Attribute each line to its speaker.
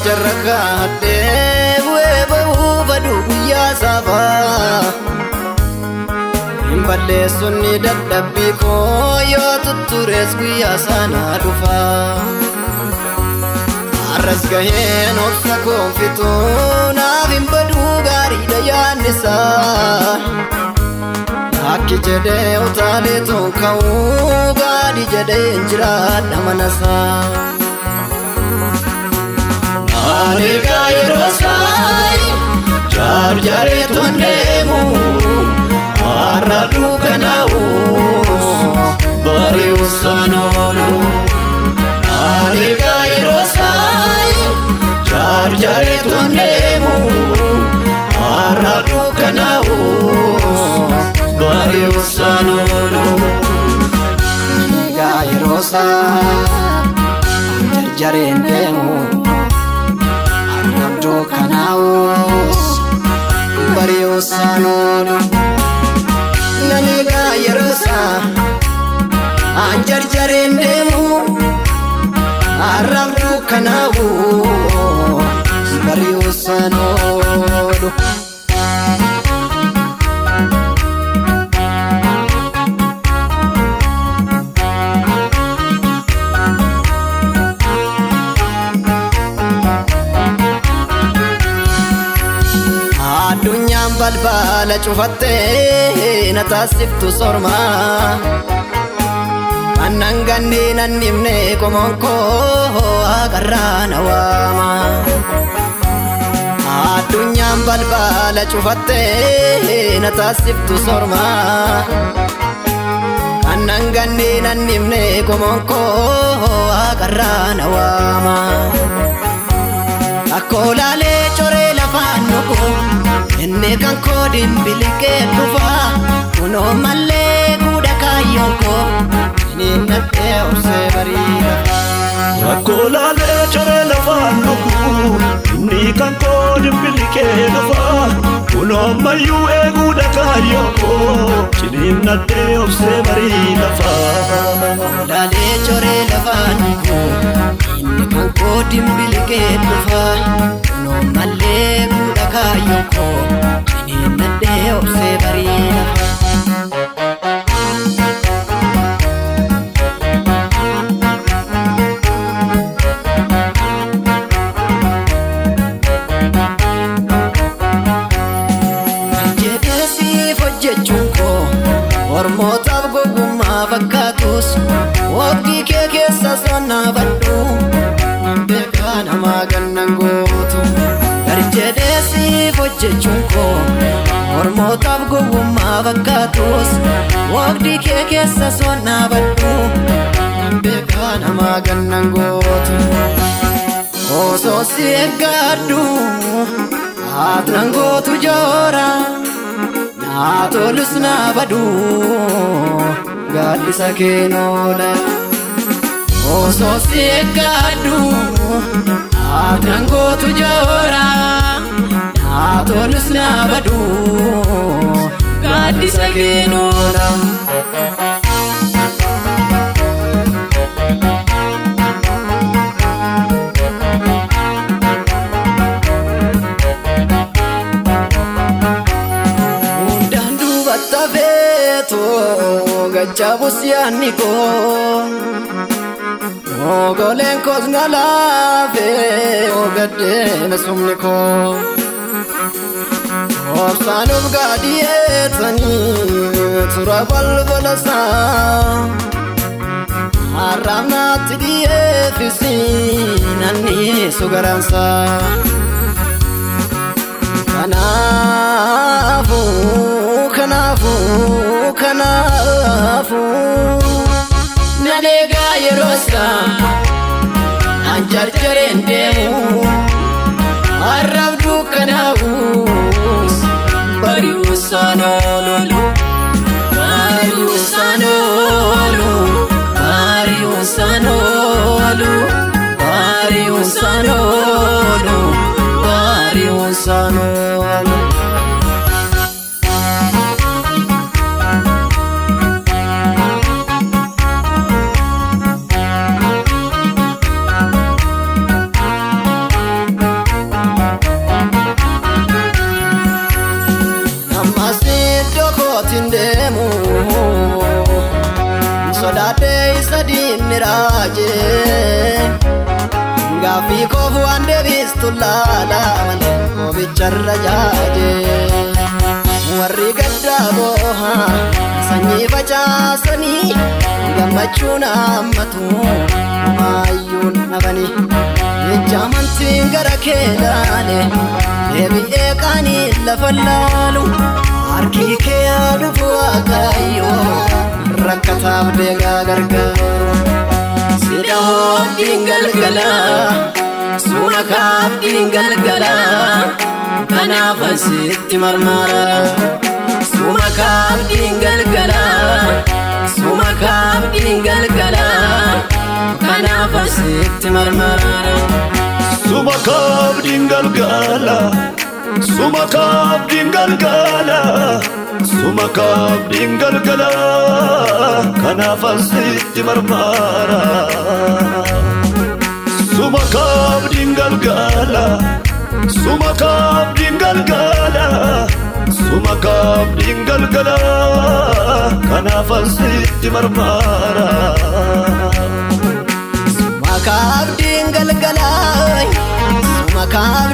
Speaker 1: Jarra bu'ee ba'uu baduu guyyaa saafaa. Hin balleessonni dadhabbii koo yoo tutturees guyyaa sanaa dhufa. Har'as gaheen obsa koonfituu naaf hin baduu gaariidha yaannisaa. Akki jedhee utaalee toon ka'uu gaadhi jedhee hin jiraadha manasaa. Aneekaa yeroo saayi jaarjaaree deemu har'a dukkanaa'u bari'uusaan oolu. Aneekaa yeroo saayi jaarjaaree deemu har'a dukkanaa'u bari'uusaan oolu. Aneekaa yeroo saayi jarjareen deemu. Dukkanaa'us bari'uusaan oolu. Namigaa yeroo isaa an jarjareen deemu har'aaf dukkanaa'u bari'uusaan oolu. Addunyaan balbala cufattee na taasiftu sormaa. Annan ganneen annimne qomoon koo haqarraa na waama. Addunyaan balbala cufattee na taasiftu sormaa. Annan ganneen annimne qomoon koo haqarraa na waama. Akkoolaalee coree lafaan nuqu inni kan koodiin biliqee dhufa kunoo mallee guudha kaayyoon koo inni nadhee obsee bariidha.
Speaker 2: Akkoolaalee coree lafaan nuqu inni kan koodiin biliqee dhufa kunoo ammayyuu eeguudha kaayyoon koo ciniin nadhee obsee bariidha.
Speaker 1: Laalee coree lafaan nuqu inni kan koodiin biliqee dhufa kunoo mallee guudha kaayyoon koo inni nadhee obsee bariidha. Jedhee siif hojjechuun koo ormootaaf gogummaa fakkaatus waqtii kee keessa sonnaafadhu beekaa namaa gannan gootu. Jedhee siif hojjechuun koo ormootaaf gowwummaa fakkaatus waqtii kee keessa sonnaafadhu beekaa namaa gannan gootu. Osoo si eeggadhu haatnan gootu joora naa tolus naa badu gaaddisa keen oola. Osoo si eeggadhu haatnan gootu joora naa tolus naa badu gaaddisa keen oola. Hundaan duubatti hafeetoo gachaabus yaadni koo. Ogoleen koos na laafee ogaddee sumni koo. Obsaan of gaadhiyeetanii tura balbala isaa. Har'aaf naatti dhiyeeffisi nanni sugaraansaa. Kanaafuu kanaafuu kanaafuu nan eegaa yeroo isaa an jarjareen deemu arrabduu kanaa'us bari'uusaan oolu bari'uusaan oolu bari'uusaan oolu bari'uusaan oolu bari'uusaan oolu. Ammas iddoo kootiin deemu sodaadhee isa diinni raajee gaaffii koof waan deebistu laala malee koobicharra jaajee warri gaddaa booha sanyii facaasanii gammachuun hammatu maayyuun dhabanii ija amantiin gara kee laale deebi'ee qaanii lafa laalu harki kee haa dhufu Waaqayyo rakkataaf deegaa gargaaru. Sida hoobdiin galgalaa suura kaabdiin galgalaa kanaaf asitti marmara. Suura kaabdiin galgalaa suura kaabdiin galgalaa kanaaf asitti marmara.
Speaker 2: Suma kaabdiin galgala, suma kaabdiin galgala, suma kaabdiin galgala, kanaaf asitti marmara. Suma kaabdiin galgala, suma kaabdiin galgala, suma kaabdiin galgala, kanaaf asitti marmara.
Speaker 1: Suma kaabdiin galgalaa suma kaabdiin.